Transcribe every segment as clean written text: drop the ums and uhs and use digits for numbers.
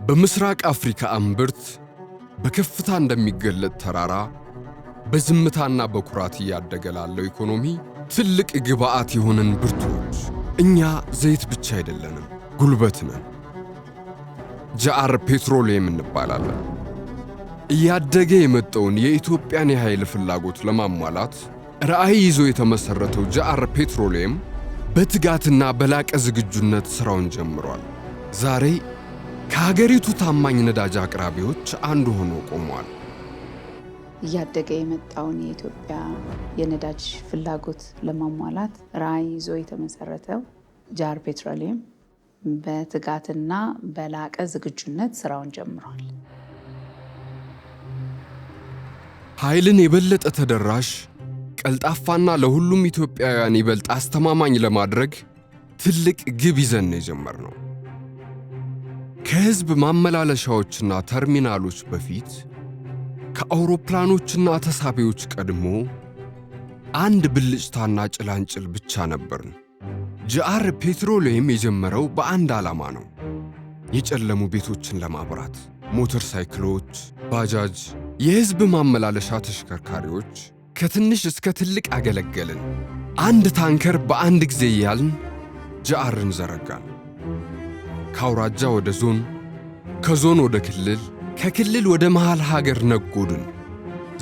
በምስራቅ አፍሪካ እምብርት በከፍታ እንደሚገለጥ ተራራ በዝምታና በኩራት እያደገ ላለው ኢኮኖሚ ትልቅ ግብዓት የሆንን ብርቱዎች፣ እኛ ዘይት ብቻ አይደለንም፣ ጉልበት ነን። ጃአር ፔትሮሊየም እንባላለን። እያደገ የመጣውን የኢትዮጵያን የኃይል ፍላጎት ለማሟላት ራዕይ ይዞ የተመሠረተው ጃአር ፔትሮሊየም በትጋትና በላቀ ዝግጁነት ሥራውን ጀምሯል። ዛሬ ከሀገሪቱ ታማኝ ነዳጅ አቅራቢዎች አንዱ ሆኖ ቆሟል። እያደገ የመጣውን የኢትዮጵያ የነዳጅ ፍላጎት ለማሟላት ራዕይ ይዞ የተመሰረተው ጃር ፔትሮሊየም በትጋትና በላቀ ዝግጁነት ስራውን ጀምሯል። ኃይልን የበለጠ ተደራሽ፣ ቀልጣፋና ለሁሉም ኢትዮጵያውያን ይበልጥ አስተማማኝ ለማድረግ ትልቅ ግብ ይዘን ነው የጀመርነው። ከሕዝብ ማመላለሻዎችና ተርሚናሎች በፊት፣ ከአውሮፕላኖችና ተሳቢዎች ቀድሞ አንድ ብልጭታና ጭላንጭል ብቻ ነበርን። ጂአር ፔትሮሊየም የጀመረው በአንድ ዓላማ ነው፤ የጨለሙ ቤቶችን ለማብራት። ሞተር ሳይክሎች፣ ባጃጅ፣ የሕዝብ ማመላለሻ ተሽከርካሪዎች ከትንሽ እስከ ትልቅ አገለገልን። አንድ ታንከር በአንድ ጊዜ እያልን ጂአርን ዘረጋን። ከአውራጃ ወደ ዞን፣ ከዞን ወደ ክልል፣ ከክልል ወደ መሃል ሀገር ነጎድን።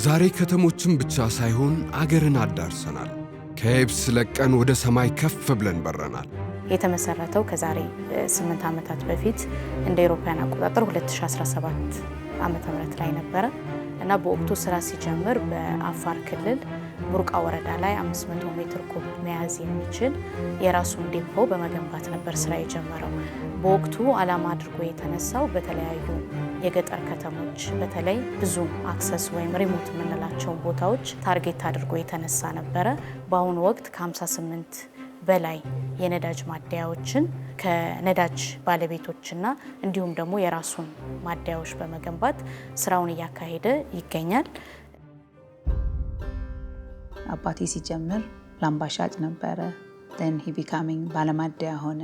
ዛሬ ከተሞችን ብቻ ሳይሆን አገርን አዳርሰናል። ከየብስ ለቀን ወደ ሰማይ ከፍ ብለን በረናል። የተመሰረተው ከዛሬ 8 ዓመታት በፊት እንደ አውሮፓውያን አቆጣጠር 2017 ዓመተ ምህረት ላይ ነበረ እና በወቅቱ ስራ ሲጀምር በአፋር ክልል ቡርቃ ወረዳ ላይ 500 ሜትር ኩብ መያዝ የሚችል የራሱን ዴፖ በመገንባት ነበር ስራ የጀመረው። በወቅቱ ዓላማ አድርጎ የተነሳው በተለያዩ የገጠር ከተሞች፣ በተለይ ብዙ access ወይም remote የምንላቸውን ቦታዎች target አድርጎ የተነሳ ነበረ። በአሁኑ ወቅት ከ58 በላይ የነዳጅ ማደያዎችን ከነዳጅ ባለቤቶችና እንዲሁም ደግሞ የራሱን ማደያዎች በመገንባት ስራውን እያካሄደ ይገኛል። አባቴ ሲጀምር ላምባ ሻጭ ነበረ። Then he becoming ባለማደያ ሆነ።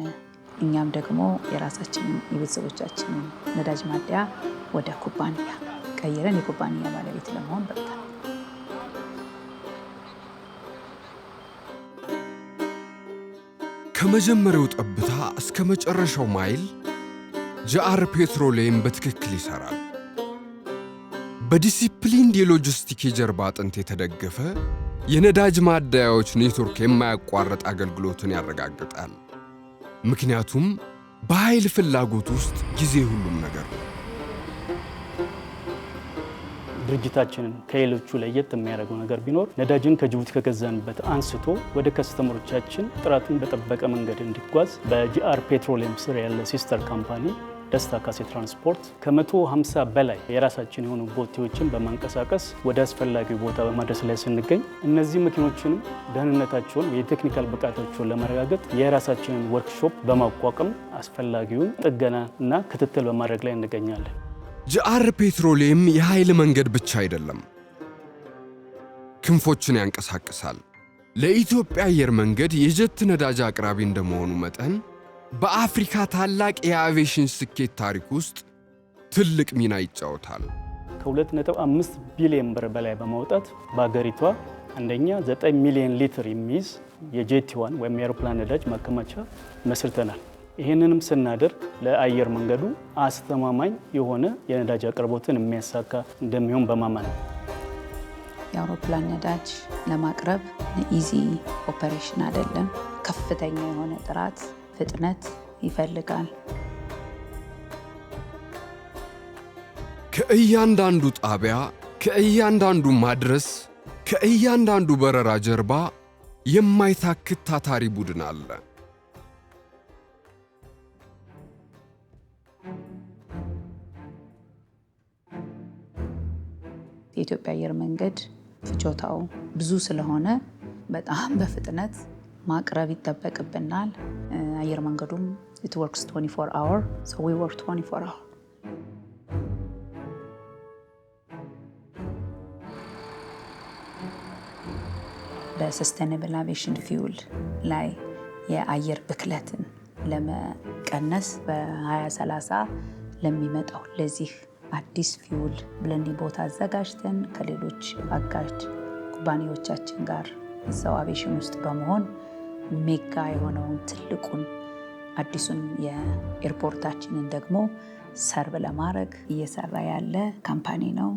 እኛም ደግሞ የራሳችንን የቤተሰቦቻችንን ነዳጅ ማደያ ወደ ኩባንያ ቀይረን የኩባንያ ባለቤት ለመሆን በቅተናል። ከመጀመሪያው ጠብታ እስከ መጨረሻው ማይል ጂአር ፔትሮሊየም በትክክል ይሠራል። በዲሲፕሊን የሎጂስቲክ የጀርባ አጥንት የተደገፈ የነዳጅ ማደያዎች ኔትወርክ የማያቋርጥ አገልግሎትን ያረጋግጣል። ምክንያቱም በኃይል ፍላጎት ውስጥ ጊዜ ሁሉም ነገር ነው። ድርጅታችንን ከሌሎቹ ለየት የሚያደርገው ነገር ቢኖር ነዳጅን ከጅቡቲ ከገዛንበት አንስቶ ወደ customer ኦቻችን ጥራቱን በጠበቀ መንገድ እንዲጓዝ በጂአር ፔትሮሊየም ስር ያለ sister company ደስታ ካሴ ትራንስፖርት ከ150 በላይ የራሳችን የሆኑ ቦቴዎችን በማንቀሳቀስ ወደ አስፈላጊው ቦታ በማድረስ ላይ ስንገኝ፣ እነዚህ መኪኖችንም ደህንነታቸውን፣ የ technical ብቃታቸውን ለማረጋገጥ የራሳችንን ወርክሾፕ በማቋቋም አስፈላጊውን ጥገና እና ክትትል በማድረግ ላይ እንገኛለን። ጂአር ፔትሮሊየም የኃይል መንገድ ብቻ አይደለም፣ ክንፎችን ያንቀሳቅሳል። ለኢትዮጵያ አየር መንገድ የጀት ነዳጅ አቅራቢ እንደመሆኑ መጠን በአፍሪካ ታላቅ የአቪዬሽን ስኬት ታሪክ ውስጥ ትልቅ ሚና ይጫወታል። ከ2.5 ቢሊዮን ብር በላይ በማውጣት በሀገሪቷ አንደኛ 9 ሚሊዮን ሊትር የሚይዝ የ Jet A-1 ወይም የአውሮፕላን ነዳጅ ማከማቻ መስርተናል። ይህንንም ስናደርግ ለአየር መንገዱ አስተማማኝ የሆነ የነዳጅ አቅርቦትን የሚያሳካ እንደሚሆን በማመን ነው። የአውሮፕላን ነዳጅ ለማቅረብ easy operation አይደለም። ከፍተኛ የሆነ ጥራት፣ ፍጥነት ይፈልጋል። ከእያንዳንዱ ጣቢያ፣ ከእያንዳንዱ ማድረስ፣ ከእያንዳንዱ በረራ ጀርባ የማይታክት ታታሪ ቡድን አለ። የኢትዮጵያ አየር መንገድ ፍጆታው ብዙ ስለሆነ በጣም በፍጥነት ማቅረብ ይጠበቅብናል። አየር መንገዱም it works 24 hour, so we work 24 hour። በ sustainable aviation fuel ላይ የአየር ብክለትን ለመቀነስ በ2030 ለሚመጣው ለዚህ አዲስ fuel blending ቦታ አዘጋጅተን ከሌሎች አጋዥ ኩባንያዎቻችን ጋር እዛው አቪዬሽን ውስጥ በመሆን mega የሆነውን ትልቁን አዲሱን የ airport ኣችንን ደግሞ serve ለማድረግ እየሰራ ያለ company ነው።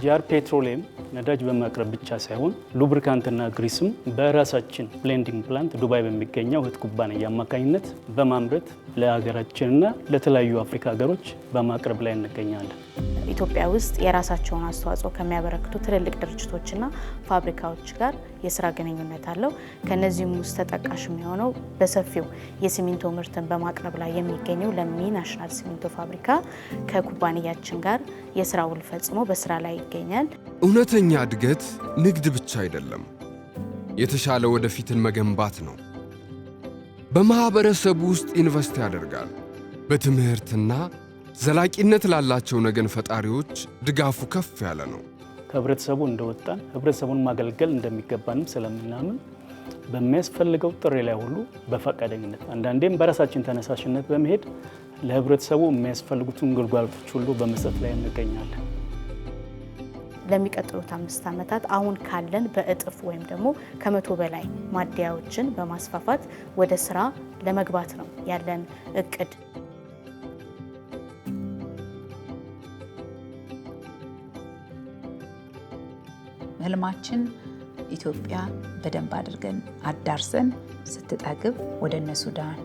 ጂአር ፔትሮሊየም ነዳጅ በማቅረብ ብቻ ሳይሆን lubricant ና grease ም በራሳችን blending plant ዱባይ በሚገኘው እህት ኩባንያ አማካኝነት በማምረት ለሀገራችንና ለተለያዩ አፍሪካ ሀገሮች በማቅረብ ላይ እንገኛለን። ኢትዮጵያ ውስጥ የራሳቸውን አስተዋጽኦ ከሚያበረክቱ ትልልቅ ድርጅቶችና ፋብሪካዎች ጋር የስራ ግንኙነት አለው። ከነዚህም ውስጥ ተጠቃሽ የሚሆነው በሰፊው የሲሚንቶ ምርትን በማቅረብ ላይ የሚገኘው ለሚ ናሽናል ሲሚንቶ ፋብሪካ ከኩባንያችን ጋር የስራ ውል ፈጽሞ በስራ ላይ ይገኛል። እውነተኛ እድገት ንግድ ብቻ አይደለም፣ የተሻለ ወደፊትን መገንባት ነው። በማኅበረሰቡ ውስጥ invest ያደርጋል። በትምህርትና ዘላቂነት ላላቸው ነገን ፈጣሪዎች ድጋፉ ከፍ ያለ ነው። ከህብረተሰቡ እንደወጣን ህብረተሰቡን ማገልገል እንደሚገባንም ስለምናምን በሚያስፈልገው ጥሪ ላይ ሁሉ በፈቃደኝነት፣ አንዳንዴም በራሳችን ተነሳሽነት በመሄድ ለህብረተሰቡ የሚያስፈልጉትን ግልጋሎቶች ሁሉ በመስጠት ላይ እንገኛለን። ለሚቀጥሉት 5 ዓመታት አሁን ካለን በእጥፍ ወይም ደግሞ 100 በላይ ማደያዎችን በማስፋፋት ወደ ስራ ለመግባት ነው ያለን እቅድ። ህልማችን ኢትዮጵያ በደንብ አድርገን አዳርሰን ስትጠግብ ወደ እነ ሱዳን፣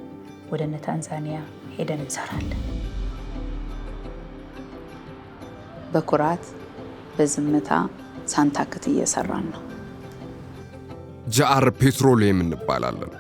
ወደ እነ ታንዛኒያ ሄደን እንሰራለን። በኩራት በዝምታ ሳንታክት እየሰራን ነው። ጂአር ፔትሮሊየም እንባላለን።